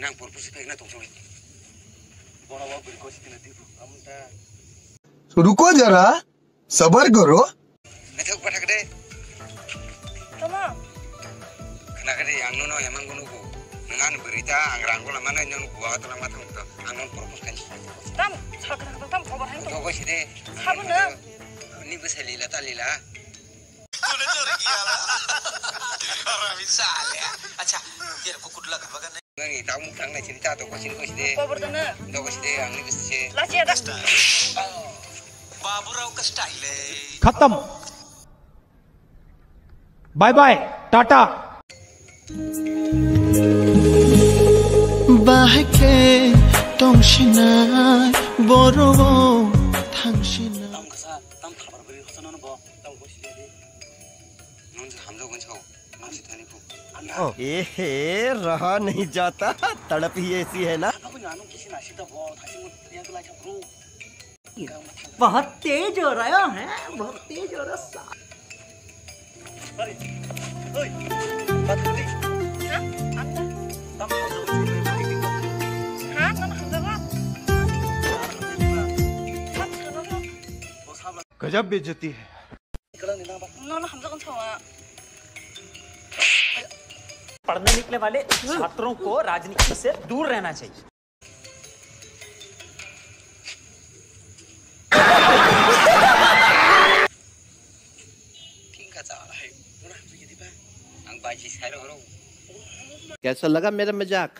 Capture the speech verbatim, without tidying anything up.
Nang purpose khaina tong sori. Bono wa beri kosi kena tipu. Amta. Ruko jara, sabar karo. Naithok pathak de. Tama. Khna kade ang nono emang gunu go. Nang an beri ta ang rang gola mana nang gua ta lama thang ta. Ang non purpose khaina. Tam sakra tam khobor hai to. Dogo side. Sabo na. Ni bese lila ta lila. तूने चोरी किया ना? हरामी साले। अच्छा, तेरे को कुछ लगा वगा नहीं? Nangni tamo thang nai sini ta to kosin kosi de. Khobor dana. Do kosi de ang ni bisi. Lachi ada. Baburao का स्टाइल है। खत्म। बाय बाय, टाटा। Bahai khe tongsinai boro thangsinai. Tam kasa, tam thabar beri kasa nono bo, tam kosi de. Nung hamjak gonsi kau, nung si thani kau. ए हे, रहा नहीं जाता, तड़प ही ऐसी है ना। Aku nanu kisi nasi ta bo, thasi mo yang kelai chapru. बहुत तेज हो रहा है, बहुत तेज हो रहा है। Oi, oi, bathang di. Ha? Anda? Tam hamjak gonsi kau. Ha? Nang hamjak kau? Sam sana kau. गजब बेइज्जती है। Nono hamjak wng thawa. पढ़ने निकले वाले छात्रों को राजनीति से दूर रहना चाहिए। Thingkha cha hai. Mura hamjak ya diba. Ang bai si sai ro ro. कैसा लगा मेरा मजाक?